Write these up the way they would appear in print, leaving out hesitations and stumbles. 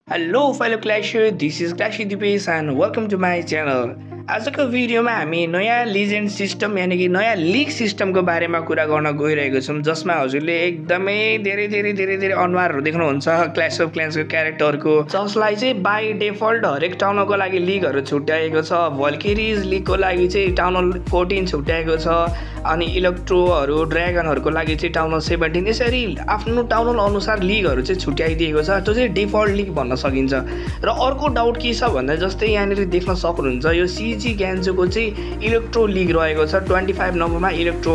Hello fellow Clasher, this is Clashy Dipesh and welcome to my channel. आजको भिडियोमा हामी नयाँ लिजेन्ड सिस्टम यानी कि नयाँ लीग सिस्टमको बारेमा कुरा गर्न गइरहेको छौं जसमा हजुरले एकदमै धेरै अनुहारहरु देख्नुहुन्छ क्ल्याश अफ क्ल्यान्सको क्यारेक्टरको जसलाई चाहिँ बाइ डिफल्ट हरेक टाउनको लागि लीगहरु छुट्याएको छ। भल्केरिज लीगको लागि चाहिँ टाउन हल 14 छुट्याएको छ अनि इलेक्ट्रोहरु ड्रागनहरुको लागि चाहिँ टाउन हल 17 यसरी आफ्नो टाउन हल अनुसार लीगहरु चाहिँ छुट्याइदिएको छ। त्यो चाहिँ डिफल्ट लीग भन्न सकिन्छ। र अर्को डाउट के छ भन्दा जस्तै यहाँनिर देख्न सक्नुहुन्छ यो जी ग्यान्जोको चाहिँ इलेक्ट्रो लीग रहेको छ 25 नम्बरमा इलेक्ट्रो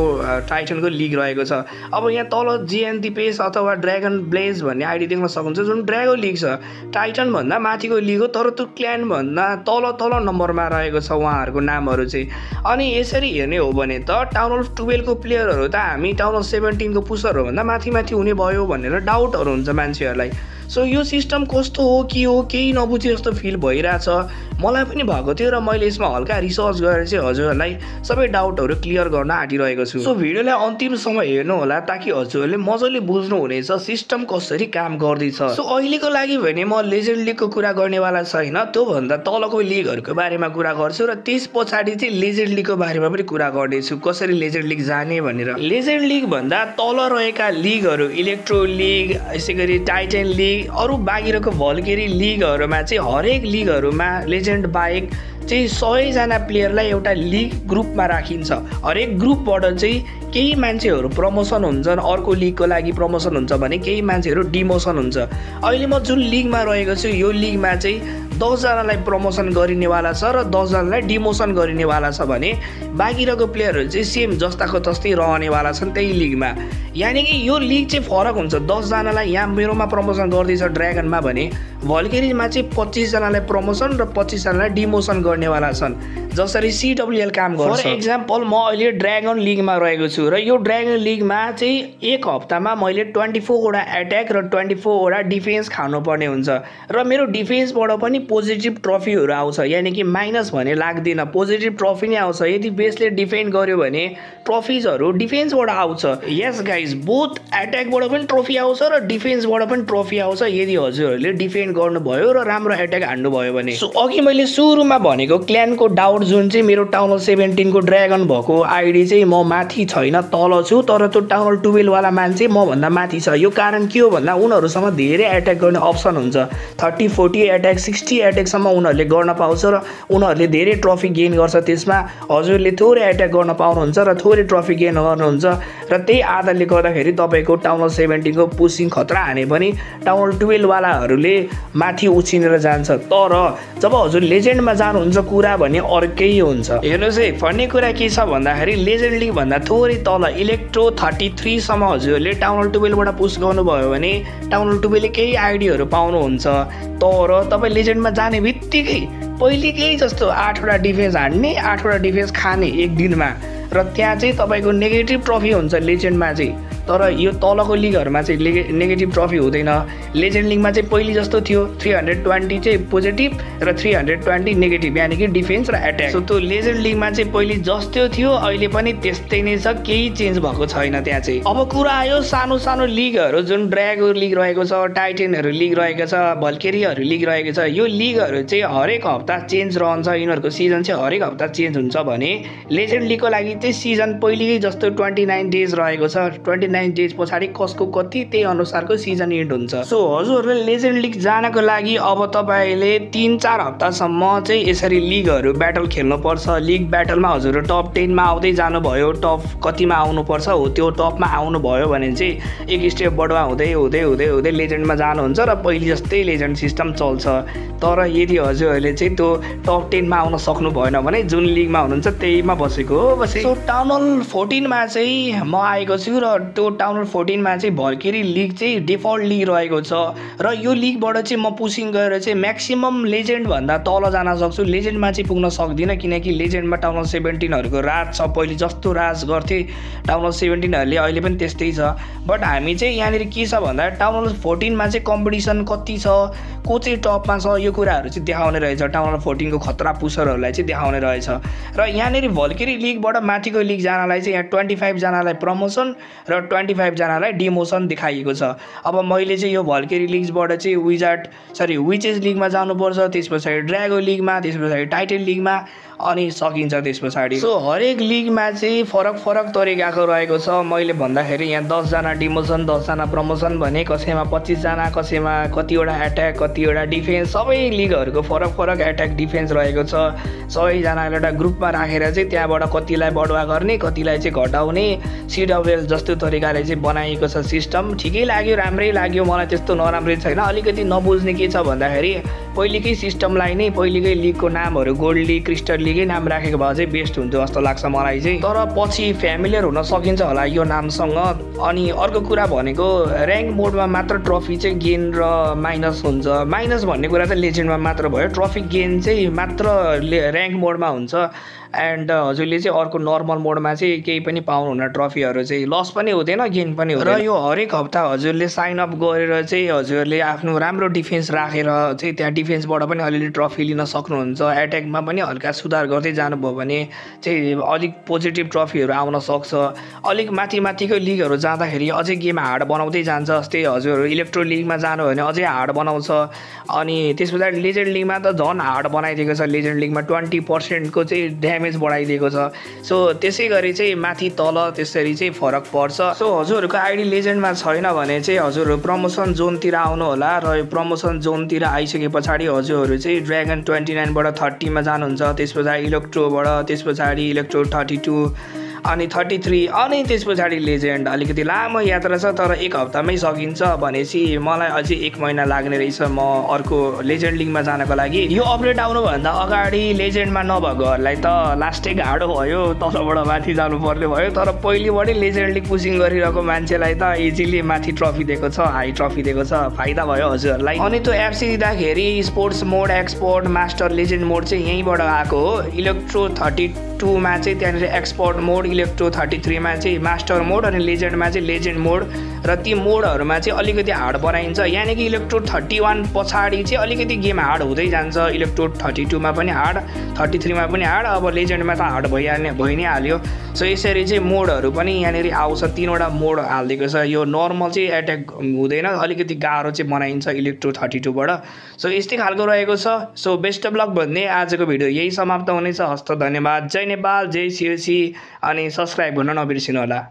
टाइटनको लीग रहेको छ। अब यहाँ तल जीएन दिपेश अथवा ड्रागन ब्लेज भन्ने आइडी देख्न सक्नुहुन्छ जुन ड्रागन लीग छ टाइटन भन्दा माथिको लीग हो तर त्यो क्ल्यान भन्दा तल नम्बरमा रहेको छ उहाँहरुको नामहरु चाहिँ। अनि यसरी हेर्ने हो भने त टाउन हल 12 को प्लेयरहरु त हामी टाउन हल 17 को पुशरहरु भन्दा माथि हुने भयो भनेर डाउटहरु हुन्छ मान्छेहरुलाई। सो यो सिस्टम कस्तो हो के हो केही नबुझे जस्तो फिल भइराछ मलाई पनि भएको थियो र मैले यसमा हल्का रिसर्च गरेर चाहिँ हजुरहरुलाई सबै डाउटहरु क्लियर गर्न आँटिरहेको छु। सो भिडियोलाई अन्तिमसम्म हेर्नु होला ताकि हजुरहरुले मजाले बुझ्नु हुनेछ सिस्टम कसरी काम गर्दैछ। सो अहिलेको लागि भने म लेजेन्ड लीगको कुरा गर्नेवाला छैन, त्यो भन्दा तलको लीगहरुको बारेमा कुरा गर्छु र त्यसपछि चाहिँ लेजेन्ड लीगको बारेमा पनि कुरा गर्नेछु कसरी लेजेन्ड लीग जाने भनेर। लेजेन्ड लीग भन्दा तल रहेका लीगहरु इलेक्ट्रो लीग यसैगरी टाइटन लीग अरु बाहिरको भल्केरी लीगहरुमा चाहिँ हरेक लीगहरुमा लेजेन्ड बाहेक चाहिँ 100 जना प्लेयरलाई एउटा लीग ग्रुपमा राखिन्छ। हरेक ग्रुपबाट चाहिँ केही मान्छेहरु प्रमोसन हुन्छन्, अर्को लीगको लागि प्रमोसन हुन्छ भने केही मान्छेहरु डिमोसन हुन्छ। अहिले म जुन लीगमा रहेको छु यो लीगमा चाहिँ 10 जनालाई प्रमोसन गरिनेवाला छ र 10 जनालाई डिमोसन गरिनेवाला छ भने बाहिरको प्लेयरहरु चाहिँ सेम जस्ताको तस्तै रहनेवाला छन् त्यही लीगमा। यानी कि यो लीग चाहिँ फरक हुन्छ। 10 जनालाई यहाँ मेरोमा प्रमोसन गर्दैछ ड्रागनमा भने भल्केरीमा चाहिँ 25 जनालाई प्रमोसन र 25 जनालाई डिमोसन गर्नेवाला छन् जसरी सीडब्ल्यूएल काम गर्छ। फर एक्जाम्पल म अहिले ड्रागन लीगमा रहेको छु र यो ड्रागन लीगमा चाहिँ एक हप्तामा मैले 24 वटा अट्याक र 24 वटा डिफेन्स खानुपर्ने हुन्छ र मेरो डिफेन्सबाट पनि पोजिटिभ ट्रफीहरु आउँछ यानी कि माइनस भने लाग्दैन पोजिटिभ ट्रफी नै आउँछ। यदि बेसले डिफेन्ड गर्यो भने ट्रफीजहरु डिफेन्सबाट आउँछ। यस गाइज बोथ अट्याकबाट पनि ट्रफी आउँछ र डिफेन्सबाट पनि ट्रफी आउँछ यदि हजुरहरुले डिफेन्ड गर्नुभयो र राम्रो अट्याक हान्नुभयो भने। सो अघि मैले सुरुमा भनेको क्ल्यानको डाउट जुन चाहिँ मेरो टाउन हल 17 को ड्रागन भएको आइडी चाहिँ म माथि छैन तल छु तर त्यो टाउन हल 12 वाला मान्छे म भन्दा माथि छ। यो कारण के हो भन्दा उनीहरुसँग धेरै अट्याक गर्ने अप्सन हुन्छ 30 40 अट्याक 60 अट्याक सम्म उनीहरुले गर्न पाउँछ र उनीहरुले धेरै ट्रफी गेन गर्छ। त्यसमा हजुरले थोरै अट्याक गर्न पाउनुहुन्छ र थोरै ट्रफी गेन गर्नुहुन्छ र त्यही आधारले गर्दाखेरि तपाईको टाउन हल 17 को पुशिङ खतरा हाने पनि टाउन हल 12 वालाहरुले माथि उछिनेर जान्छ। तर जब हजुर लेजेन्डमा जानुहुन्छ कुरा भने अर्कै हुन्छ। हेर्नुस् है फन्नी कुरा के छ भन्दाखेरि लेजेन्ड लीग भन्दा थोरै तल इलेक्ट्रो 33 सम्म हजुरले टाउन हल 12 बाट पुश गर्नुभयो भने टाउन हल 12 ले केही आइडीहरु पाउनुहुन्छ। तर तपाई लेजेन्डमा जाने बित्तिकै पहिलेकै जस्तो 8 वटा डिफेन्स हान्ने 8 वटा डिफेन्स खाने एक दिनमा र त्यहाँ चाहिँ तपाईको नेगेटिभ ट्रफी हुन्छ लेजेन्डमा चाहिँ। तर यो तलको लीगहरुमा चाहिँ नेगेटिभ ट्रफी हुँदैन। लेजेन्ड लीगमा चाहिँ पहिले जस्तो थियो 320 चाहिँ पोजिटिभ र 320 नेगेटिभ यानी कि डिफेन्स र अट्याक। सो त्यो लेजेन्ड लीगमा चाहिँ पहिले जस्तो थियो अहिले पनि त्यस्तै नै छ केही चेन्ज भएको छैन त्यहाँ चाहिँ। अब कुरा आयो सानो लीगहरु जुन ड्रागन लीग रहेको छ टाइटनहरु लीग रहेको छ भल्केरीहरु लीग रहेको छ यो लीगहरु चाहिँ हरेक हप्ता चेन्ज रहन्छ। यिनीहरुको सिजन चाहिँ हरेक हप्ता चेन्ज हुन्छ भने लेजेन्ड लीगको लागि चाहिँ सिजन पहिलेकै जस्तो 29 डेज रहेको छ 29 डेज पछाडी कसको कति त्यही अनुसारको सिजन एन्ड हुन्छ। सो हजुरहरुले लेजेन्ड लीग जानको लागि अब तपाईले 3-4 हप्तासम्म चाहिँ यसरी लीगहरु ब्याटल खेल्नु पर्छ। लीग ब्याटलमा हजुरहरु टप 10 मा आउँदै जानु भयो टप कतिमा आउनु पर्छ हो त्यो टपमा आउनु भयो भने चाहिँ एक स्टेप बढ्वा हुँदै लेजेन्डमा जानुहुन्छ र पहिले जस्तै लेजेन्ड सिस्टम चल्छ। तर यदि हजुरहरुले चाहिँ त्यो टप 10 मा आउन सक्नु भएन भने जुन लीगमा हुनुहुन्छ त्यहीमा बसेको हो बसे। सो टाउन हल 14 मा चाहिँ म आएको छु र त्यो टाउन हल 14 मा चाहिँ भल्केरी लीग चाहिँ डिफल्ट लीग रहेको छ र यो लीगबाट चाहिँ म पुशिङ गरेर चाहिँ म्याक्सिमम लेजेन्ड भन्दा तल जान सक्छु। लेजेन्डमा चाहिँ पुग्न सक्दिन किनकि लेजेन्डमा टाउन हल 17 हरुको राज छ। पहिले जस्तो राज गर्थे टाउन हल 17 हरुले अहिले पनि त्यस्तै छ। बट हामी चाहिँ यहाँनिर के छ भन्दा टाउन हल 14 मा चाहिँ कम्पिटिसन कति छ को चाहिँ टपमा छ यो कुराहरु चाहिँ देखाउने रहेछ। टाउन हल 14 को खतरा पुशरहरुलाई चाहिँ देखाउने रहेछ र यहाँनिर भल्केरी लीगबाट माथिको लीग जानलाई चाहिँ यहाँ 25 जनालाई प्रमोसन र 25 जनालाई डिमोसन देखाइएको छ। अब मैले चाहिँ यो भल्केरी लिग्सबाट चाहिँ विचेस लिगमा जानुपर्छ, त्यस पछाडि ड्र्यागो लिगमा, त्यस पछाडि टाइटल लिगमा अनि सकिन्छ त्यस पछाडि। सो हरेक लिगमा चाहिँ फरक तरिकाको रहेको छ। मैले भन्दाखेरि यहाँ 10 जना डिमोसन 10 जना प्रमोसन भने, कसैमा 25 जना, कसैमा कतिवटा एट्याक कतिवटा डिफेन्स, सबै लिगहरूको फरक एट्याक डिफेन्स रहेको छ। सबैजनालाई एउटा ग्रुपमा राखेर चाहिँ त्यहाँबाट कतिलाई बढुवा गर्ने कतिलाई चाहिँ घटाउने CWL जस्तो तरिकाले चाहिँ बनाइएको छ सिस्टम। ठिकै लाग्यो, राम्रै लाग्यो, मलाई त्यस्तो नराम्रै छैन। अलिकति नबुझ्ने के छ भन्दाखेरि पहिलेकै सिस्टमलाई नै पहिलेकै लिगको नामहरू गोल्ड लिग क्रिस्टल लिगै नाम राखेको भए चाहिँ बेस्ट हुन्थ्यो जस्तो लाग्छ मलाई चाहिँ। तर पछि फ्यामिलियर हुन सकिन्छ होला यो नामसँग। अनि अर्को कुरा भनेको ऱ्याङ्क मोडमा मात्र ट्रफी चाहिँ गेन र माइनस हुन्छ। माइनस भन्ने कुरा त लेजेन्डमा मात्र भयो, ट्रफी गेन चाहिँ मात्र ऱ्याङ्क मोडमा हुन्छ। एन्ड हजुरले चाहिँ अर्को नर्मल मोडमा चाहिँ केही पनि पाउनुहुन्न, ट्रफीहरू चाहिँ लस पनि हुँदैन गेन पनि हुँदैन। र यो हरेक हप्ता हजुरले साइन अप गरेर चाहिँ हजुरले आफ्नो राम्रो डिफेन्स राखेर चाहिँ त्यहाँ डिफेन्सबाट पनि अलिअलि ट्रफी लिन सक्नुहुन्छ। एट्याकमा पनि हल्का सुधार गर्दै जानुभयो भने चाहिँ अलिक पोजिटिभ ट्रफीहरू आउन सक्छ। अलिक माथिको लिगहरू जाँदाखेरि अझै गेम हार्ड बनाउँदै जान्छ। जस्तै हजुरहरू इलेक्ट्रो लिगमा जानु भने अझै हार्ड बनाउँछ। अनि त्यस पछाडि लेजेन्ड लिगमा त झन् हार्ड बनाइदिएको छ। लेजेन्ड लिगमा 20% को चाहिँ ड्यामेज बढाइदिएको छ। सो त्यसै गरी चाहिँ माथि तल त्यसरी चाहिँ फरक पर्छ। सो हजुरहरूको आइडी लेजेन्डमा छैन भने चाहिँ हजुरहरू प्रमोसन जोनतिर आउनु होला। र यो प्रमोसन जोनतिर आइसके पछाडि हजुरहरू चाहिँ ड्र्यागन 29बाट 30 मा जानुहुन्छ, त्यस पछाडि इलेक्ट्रोबाट, त्यस पछाडि इलेक्ट्रो 32 अनि 33 अनि त्यस पछाडि लेजेन्ड। अलिकति लामो यात्रा छ तर एक हप्तामै सकिन्छ भनेपछि मलाई अझै 1 महिना लाग्ने रहेछ म अर्को लेजेन्ड लिगमा जानको लागि। यो अपडेट आउनुभन्दा अगाडि लेजेन्डमा नभएकोहरूलाई त लास्टै गाह्रो भयो, तलबाट माथि जानु पर्ने भयो। तर पहिलेबाटै लेजेन्ड लिग पुसिङ गरिरहेको मान्छेलाई त इजिली माथि ट्रफी दिएको छ, हाई ट्रफी दिएको छ, फाइदा भयो हजुरहरूलाई। अनि त्यो एप्स दिँदाखेरि स्पोर्ट्स मोड, एक्सपोर्ट, मास्टर, लेजेन्ड मोड चाहिँ यहीँबाट आएको हो। इलेक्ट्रो 32 मा चाहिँ त्यहाँनिर एक्सपोर्ट मोड, इलेक्ट्रो 33 मा चाहिँ मास्टर मोड अनि लेजेन्डमा चाहिँ लेजेन्ड मोड। र ती मोडहरूमा चाहिँ अलिकति हार्ड बनाइन्छ। यानि कि इलेक्ट्रो 31 पछाडि चाहिँ अलिकति गेम हार्ड हुँदै जान्छ। इलेक्ट्रो 32 मा पनि हार्ड, 33 मा पनि हार्ड, अब लेजेन्डमा त हार्ड भइ नै हाल्यो। सो यसरी चाहिँ मोडहरू पनि यहाँनिर आउँछ। 3वटा मोड हालिदिएको छ। यो नर्मल चाहिँ एट्याक हुँदैन, अलिकति गाह्रो चाहिँ बनाइन्छ इलेक्ट्रो 32 बाट। सो यस्तै खालको रहेको छ। सो बेस्ट अफ लक भन्ने आजको भिडियो यही समाप्त हुनेछ। हस्त धन्यवाद। जय नेपाल, जय COC अनि सब्सक्राइब गर्न नबिर्सिनु होला।